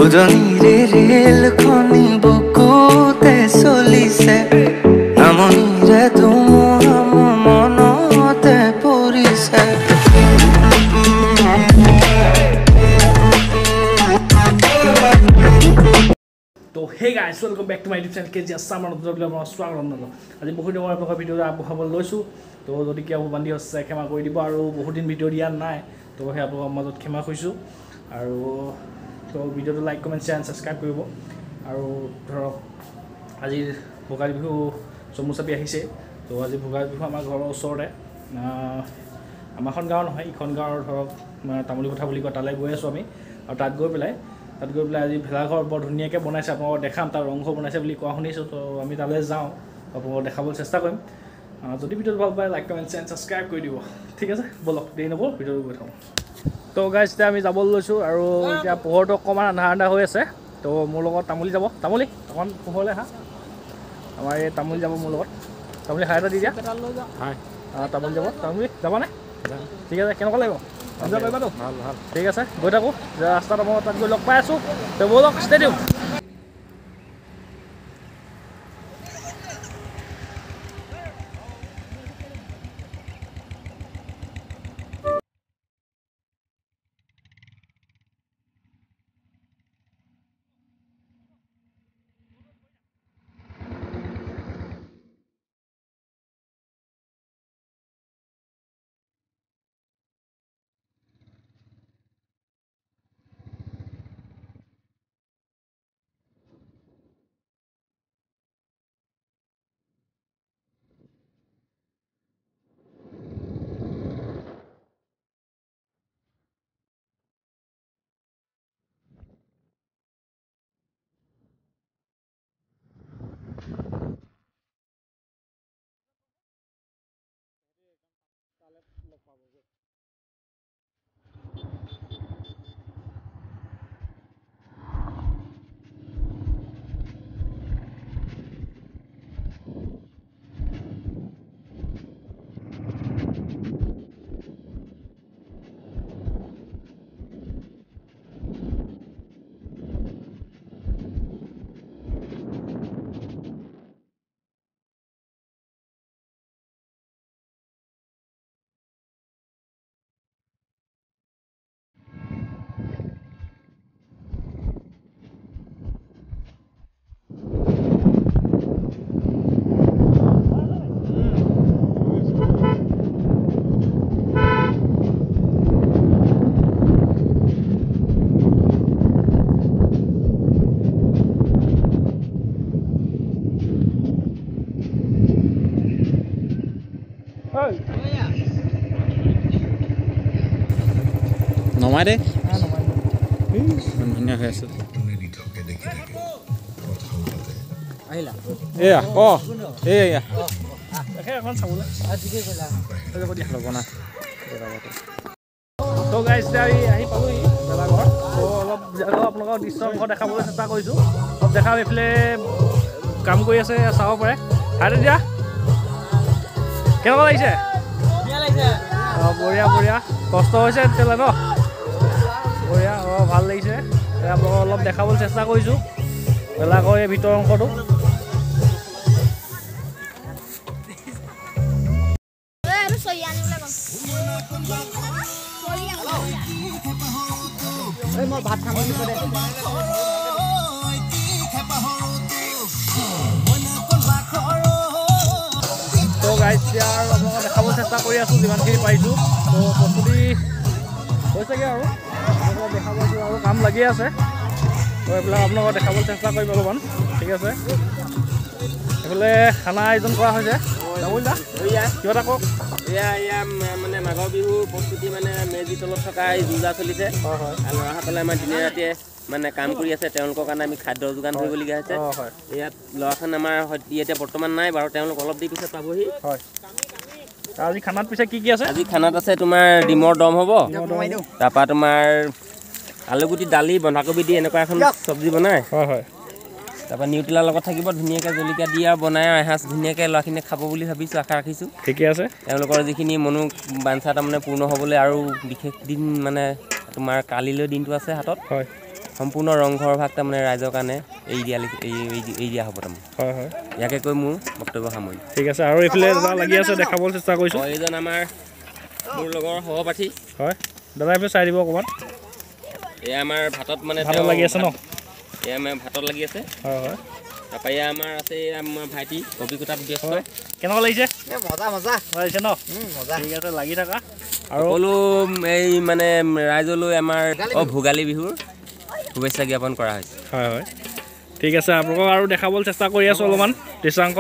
উজনিৰে ৰেলখনি বুকুতে চলিছে, নামনিৰে ধুমুহা মোৰ মনতে পৰিছে। তো hey guys, welcome back to my YouTube channel KG Assam. নতুন আপোনাৰ স্বাগতম জনালোঁ। আজি বহুত দিনৰ আপোনালোকৰ ভিডিঅ' আগবঢ়াব লৈছোঁ। তো যদি কিবা বান্ধি হৈছে ক্ষমা কৰি দিব, আৰু বহুত দিন ভিডিঅ' দিয়া নাই, তো সেই আপোনালোকৰ মাজত ক্ষমা খুজিছোঁ। আৰু তো ভিডিঅ'টো লাইক, কমেণ্ট, শ্বেয়াৰ, ছাবস্ক্ৰাইব কৰিব। আৰু ধৰক আজি ভোগালী বিহু চমু চাপি আহিছে। তো আজি ভোগালী বিহু আমাৰ ঘৰৰ ওচৰতে, আমাৰখন গাঁও নহয়, ইখন গাঁৱৰ ধৰক তামুলী পথাৰ বুলি কয়, তালৈ গৈ আছোঁ আমি। আৰু তাত গৈ পেলাই আজি ভেলাঘৰ বৰ ধুনীয়াকৈ বনাইছে, আপোনালোকক দেখাম। তাৰ ৰংঘৰ বনাইছে বুলি কোৱা শুনিছোঁ, তো আমি তালৈ যাওঁ, আপোনালোকক দেখাবলৈ চেষ্টা কৰিম। যদি ভিডিঅ'টো ভাল পায় লাইক, কমেণ্ট, শ্বেয়াৰ, ছাবস্ক্ৰাইব কৰি দিব। ঠিক আছে, ব'লক দেৰি নকৰোঁ, ভিডিঅ'টো গৈ থাকোঁ। তো গাইজ এতিয়া আমি যাবলৈ লৈছোঁ, আৰু এতিয়া পোহৰটো অকণমান আন্ধাৰ আন্ধাৰ হৈ আছে। তো মোৰ লগত তামুলী যাব। তামুলী অকণমান পোহৰলৈ আহা, আমাৰ এই তামুলী যাব মোৰ লগত। তামুলী হাই এটা দি দিয়া। হাই, তামুলী যাব। তামুলী যাবানে? ঠিক আছে, কেনেকুৱা লাগিব? এনজয় কৰিবাতো? ভাল ভাল। ঠিক আছে, গৈ থাকোঁ ৰাস্তাত, মই তাত গৈ লগ পাই আছোঁ। তো ব'লক ষ্টেডিয়াম। নমাই দে, ধুনীয়া হৈ আছে। এয়া ক, এয়া তো গাইজ এতিয়া আমি আহি পালোহি ভেলাঘৰ। তো অলপ আপোনালোকক দৃশ্য অংশ দেখাবলৈ চেষ্টা কৰিছোঁ, অলপ দেখাম। এইফালে কাম কৰি আছে, চাব পাৰে। হাই দিয়া, কেনেকুৱা লাগিছে? অঁ, বঢ়িয়া বঢ়িয়া। কষ্ট হৈছে তেতিয়াহ'লে ন? বঢ়িয়া, অঁ ভাল লাগিছে। আপোনালোকক অলপ দেখাবলৈ চেষ্টা কৰিছোঁ ভেলাঘৰ এই ভিতৰৰ অংশটো। তো গাইজ এতিয়া আৰু আপোনালোকক দেখাবলৈ চেষ্টা কৰি আছোঁ যিমানখিনি পাৰিছোঁ। তো প্ৰস্তুতি হৈছেগৈ আৰু আপোনালোকক দেখাব আৰু কাম লাগি আছে। তো এইবিলাক আপোনালোকক দেখাবলৈ চেষ্টা কৰিম অলপমান। ঠিক আছে, এইফালে খানা আয়োজন কৰা হৈছে। তামুলী দা কিবা এটা কওক। এয়া এয়া মানে মাঘৰ বিহুৰ প্ৰস্তুতি, মানে মেজি তলত থকা এই যো-জা চলিছে। হয় হয়। আৰু ল'ৰাসকলে আমাৰ দিনে ৰাতিয়ে মানে কাম কৰি আছে, তেওঁলোকৰ কাৰণে আমি খাদ্য যোগান ধৰিবলগীয়া হৈছে। ইয়াত ল'ৰাখন আমাৰ ইয়াতে বৰ্তমান নাই বাৰু, তেওঁলোক অলপ দেৰি পিছত পাবহি। হয়। আজি খানাত পিছে কি কি আছে? আজি খানাত আছে তোমাৰ ডিমৰ দম হ'ব, তাৰপৰা তোমাৰ আলুগুটি, দালি, বন্ধাকবি দি এনেকুৱা এখন চব্জি বনায়। হয় হয়। তাৰপৰা নিউটেলাৰ লগত থাকিব ধুনীয়াকৈ জলকীয়া দি আৰু বনাই আৰু এসাঁজ ধুনীয়াকৈ ল'ৰাখিনিয়ে খাব বুলি ভাবিছোঁ, আশা ৰাখিছোঁ। ঠিকে আছে। তেওঁলোকৰ যিখিনি মনোবাঞ্ছা তাৰমানে পূৰ্ণ হ'বলৈ আৰু বিশেষ দিন মানে তোমাৰ কালিলৈ দিনটো আছে হাতত। হয়। সম্পূৰ্ণ ৰংঘৰ ভাগ তাৰমানে ৰাইজৰ কাৰণে এৰি দিয়া হ'ব তাৰমানে। হয় হয়। ইয়াকে কৈ মোৰ বক্তব্য সামৰিম। ঠিক আছে। আৰু এইফালে দাদা লাগি আছে, দেখাবলৈ চেষ্টা কৰিছোঁ। এইজন আমাৰ মোৰ লগৰ সহপাঠী। হয় দাদা, এইফালে চাই দিব অকণমান। এয়া আমাৰ ভাতত মানে ভাতত লাগি আছে ন? এয়া আমাৰ ভাতত লাগি আছে। হয় হয়। তাৰপৰা এয়া আমাৰ আছে আমাৰ ভাইটি অভিজ্ঞতাত ব্যস্ত। কেনেকুৱা লাগিছে? মজা মজা লাগিছে ন? মজা। ঠিক আছে, লাগি থাকা। আৰু সকলো এই মানে ৰাইজলৈ আমাৰ ভোগালী বিহুৰ শুভেচ্ছা জ্ঞাপন কৰা হৈছে। হয় হয়, ঠিক আছে। আপোনালোকক আৰু দেখাবলৈ চেষ্টা কৰি আছোঁ অলপমান দৃশ্যাংশ।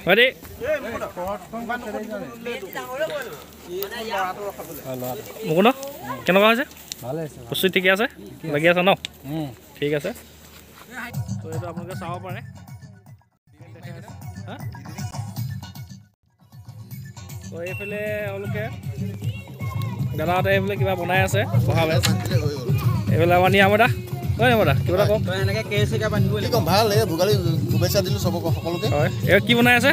ভাইটি মুকুন্দ, কেনেকুৱা হৈছে? বস্তু ঠিকে আছে, লাগি আছে ন? ঠিক আছে। তো এইটো আপোনালোকে চাব পাৰে। তো এইফালে এওঁলোকে দাদাহঁতে এইফালে কিবা বনাই আছে বহাবে। এইফালে আমাৰ নিয়ামদা, হয় নিয়ামদা, কিবা এটা কওক। ভাল, এই ভোগালী শুভেচ্ছা দিলোঁ চবকে, সকলোকে। হয়, এই কি বনাই আছে?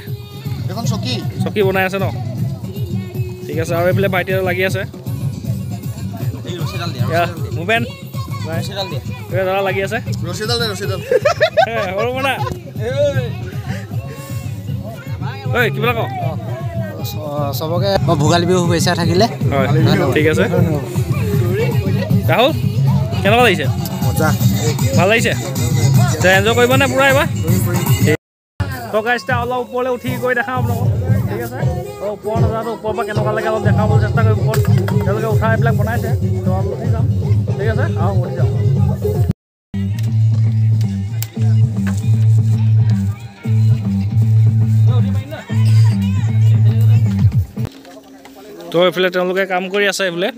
এখন চকী। চকী বনাই আছে ন? ঠিক আছে। আৰু এইফালে ভাইটি লাগি আছে, মুবেন দাদা লাগি আছে। ৰছীডাল দে, ৰছীডাল। সৰু বনা ঐ, কিবা এটা কওক। চবকে ভোগালী বিহু শুভেচ্ছা থাকিলে। হয়, ঠিক আছে। ৰাহুল, কেনেকুৱা লাগিছে? মজা। ভাল লাগিছে? এনজয় কৰিব নে পূৰা এইবাৰ? তো গাইজ, অলপ ওপৰলৈ উঠি গৈ দেখাওঁ আপোনালোকক। ঠিক আছে। ওপৰৰ নজাৰাটো ওপৰৰ পৰা কেনেকুৱা লাগে অলপ দেখাবলৈ চেষ্টা কৰিম। ওপৰত তেওঁলোকে উঠা এইবিলাক বনাইছে, তো অলপ উঠি যাম। ঠিক আছে, আহক উঠি যাম। তো এইফালে তেওঁলোকে কাম কৰি আছে, এইফালে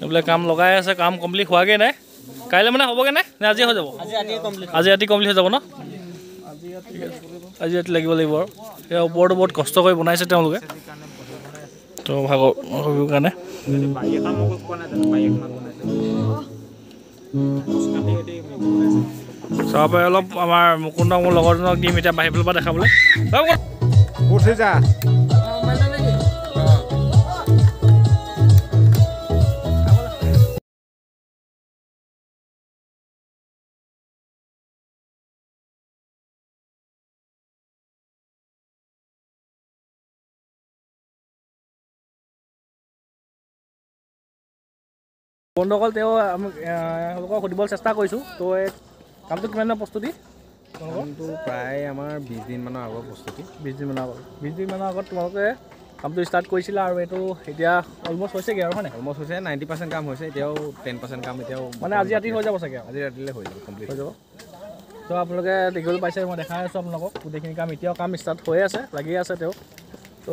এইফালে কাম লগাই আছে। কাম কমপ্লিট হোৱাগৈ নাই, কাইলৈ মানে হ'বগৈ নে আজি হৈ যাব? আজি ৰাতি কমপ্লিট হৈ যাব ন? আজি ৰাতি লাগিব লাগিব আৰু। সেয়া ওপৰটো বহুত কষ্ট কৰি বনাইছে তেওঁলোকে, তো ভাগৰ কাৰণে। চাব পাৰে অলপ আমাৰ মুকুন্দ, মোৰ লগৰজনক দিম এতিয়া বাহিৰৰ পৰা দেখাবলৈ। উঠি যা। বন্ধুসকল, তেওঁ এওঁলোকক সুধিবলৈ চেষ্টা কৰিছোঁ। তো এই কামটো কিমান দিনৰ প্ৰস্তুতি? কামটো প্ৰায় আমাৰ 20 দিনমানৰ আগৰ প্ৰস্তুতি। 20 দিনমানৰ আগত। 20 দিনমানৰ আগত তোমালোকে কামটো ষ্টাৰ্ট কৰিছিলা আৰু এইটো এতিয়া অলমষ্ট হৈছেগৈ আৰু, হয়নে? অলমষ্ট হৈছে, 90% কাম হৈছে, এতিয়াও 10% কাম এতিয়াও মানে আজি ৰাতি হৈ যাব চাগে। আজি ৰাতিলৈ হৈ যাব, কমপ্লিট হৈ যাব। তো আপোনালোকে দেখিবলৈ পাইছে, মই দেখাই আছোঁ আপোনালোকক গোটেইখিনি কাম। এতিয়াও কাম ষ্টাৰ্ট হৈয়ে আছে, লাগি আছে তেওঁ। তো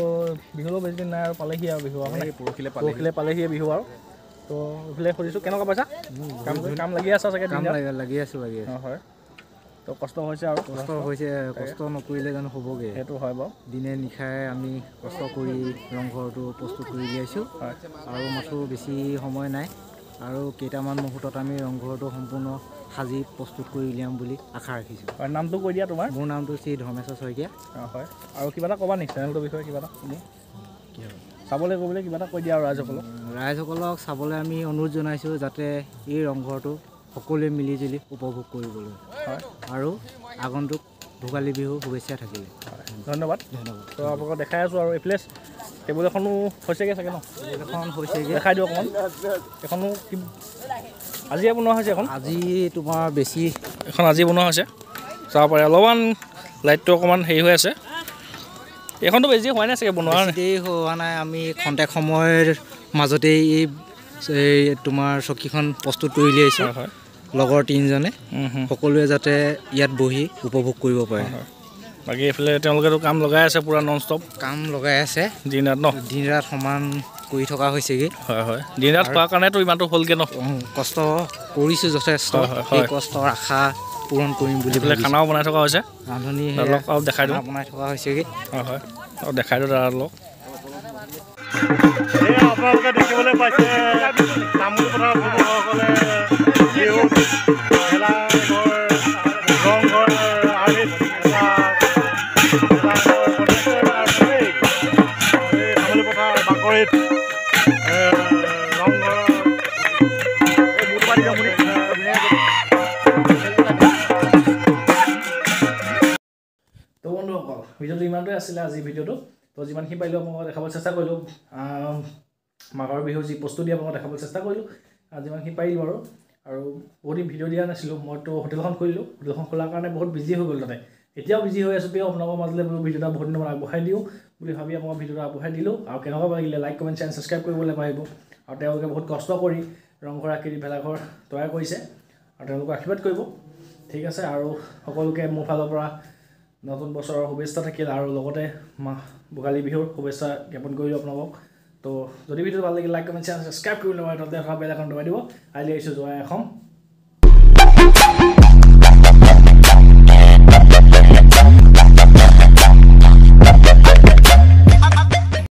বিহুলৈও বেছি দিন নাই আৰু, পালেহি আৰু বিহু, পৰহিলৈ পালেহিয়ে বিহু আৰু। তো এইফালে সুধিছোঁ কেনেকুৱা পাইছা কাম? কাম লাগি আছে চাগে? কাম লাগি আছোঁ, লাগি আছোঁ। হয়, তো কষ্ট হৈছে আৰু? কষ্ট হৈছে, কষ্ট নকৰিলে জানো হ'বগৈ? সেইটো হয় বাৰু। দিনে নিশাই আমি কষ্ট কৰি ৰংঘৰটো প্ৰস্তুত কৰি উলিয়াইছোঁ। আৰু মাথো বেছি সময় নাই, আৰু কেইটামান মুহূৰ্তত আমি ৰংঘৰটো সম্পূৰ্ণ সাজি প্ৰস্তুত কৰি উলিয়াম বুলি আশা ৰাখিছোঁ। হয়, নামটো কৈ দিয়া তোমাৰ। মোৰ নামটো শ্ৰী ধৰ্মেশ্বৰ শইকীয়া। হয়, আৰু কিবা এটা ক'বা নেকি চেনেলটোৰ বিষয়ে? কিবা এটা চাবলৈ ক'বলৈ কিবা এটা কৈ দিয়া আৰু ৰাইজসকলক। ৰাইজসকলক চাবলৈ আমি অনুৰোধ জনাইছোঁ যাতে এই ৰংঘৰটো সকলোৱে মিলিজুলি উপভোগ কৰিবলৈ। হয়, আৰু আগন্তুক ভোগালী বিহু শুভেচ্ছা থাকিলে। ধন্যবাদ। ধন্যবাদ। তো আপোনালোকক দেখাই আছোঁ। আৰু এইফালে টেবুল এখনো হৈছেগৈ চাগে ন? এখন হৈছেগৈ, দেখাই দিওঁ অকণমান। এখনো আজিয়ে বনোৱা হৈছে এখন? আজি তোমাৰ বেছি এখন আজি বনোৱা হৈছে, চাব পাৰে। অলপমান লাইটটো অকণমান হেৰি হৈ আছে। এইখনতো বেছি হোৱা নাই চাগে বনোৱা? দেৰি হোৱা নাই, আমি খন্তেক সময়ৰ মাজতেই এই তোমাৰ চকীখন প্ৰস্তুত কৰি উলিয়াইছোঁ লগৰ তিনিজনে, সকলোৱে যাতে ইয়াত বহি উপভোগ কৰিব পাৰে। বাকী এইফালে তেওঁলোকেতো কাম লগাই আছে পূৰা নন ষ্টপ কাম লগাই আছে দিন ৰাত ন? দিন ৰাত সমান কৰি থকা হৈছেগৈ। হয় হয়, দিন ৰাত কৰাৰ কাৰণেতো ইমানটো হ'লগৈ ন? কষ্ট কৰিছোঁ যথেষ্ট, সেই কষ্টৰ আশা পূৰণ কৰিম বুলি। এইফালে খানাও বনাই থকা হৈছে, ৰান্ধনি অলপ দেখাই দিওঁ, বনাই থকা হৈছেগৈ। হয় হয়, অলপ দেখাই দিওঁ দাদা অলপ। এই আপোনালোকে দেখিবলৈ পাইছে তামোল পথাৰ যুৱকসকলে বিহুত ভেলাঘৰ, ৰংঘৰ আৰ্হিত এটা ভেলাঘৰ বনাইছে। আৰু এই তামোল পথাৰ বাকৰিত ৰংঘৰ। তো বন্ধুসকল, ভিডিঅ'টো ইমানটোৱে আছিলে আজিৰ ভিডিঅ'টো। তো যিমানখিনি পাৰিলোঁ আপোনালোকক দেখাবলৈ চেষ্টা কৰিলোঁ। মাঘৰ বিহুৰ যি প্ৰস্তুতি আপোনালোকক দেখাবলৈ চেষ্টা কৰিলোঁ যিমানখিনি পাৰিলোঁ। আৰু বহুত দিন ভিডিঅ' দিয়া নাছিলোঁ। মইতো হোটেলখন খুলিলোঁ, হোটেলখন খোলাৰ কাৰণে বহুত বিজি হৈ গ'ল তাতে, এতিয়াও বিজি হৈ আছোঁ। তেও আপোনালোকৰ মাজলৈ বোলো ভিডিঅ' এটা বহুত দিনৰ আগবঢ়াই দিওঁ বুলি ভাবি আপোনালোকৰ ভিডিঅ'টো আগবঢ়াই দিলোঁ। আৰু কেনেকুৱা লাগিলে লাইক, কমেণ্ট, শ্বেয়াৰ, ছাবস্ক্ৰাইব কৰিবলৈ পাৰিব। আৰু তেওঁলোকে বহুত কষ্ট কৰি ৰংঘৰ আকৃতি ভেলাঘৰ তৈয়াৰ কৰিছে আৰু তেওঁলোকক আশীৰ্বাদ কৰিব। ঠিক আছে, আৰু সকলোকে মোৰ ফালৰ পৰা নতুন বছৰৰ শুভেচ্ছা থাকিল আৰু লগতে ভোগালী বিহুৰ শুভেচ্ছা জ্ঞাপন কৰিলোঁ আপোনালোকক। তো যদি ভিডিঅ'টো ভাল লাগিল, লাইক, কমেণ্ট, শ্বেয়াৰ, ছাবস্ক্ৰাইব কৰি ল'ব, তাতে থকা বেল আইকন দবাই দিব। আজি আহিছোঁ, জয় অসম।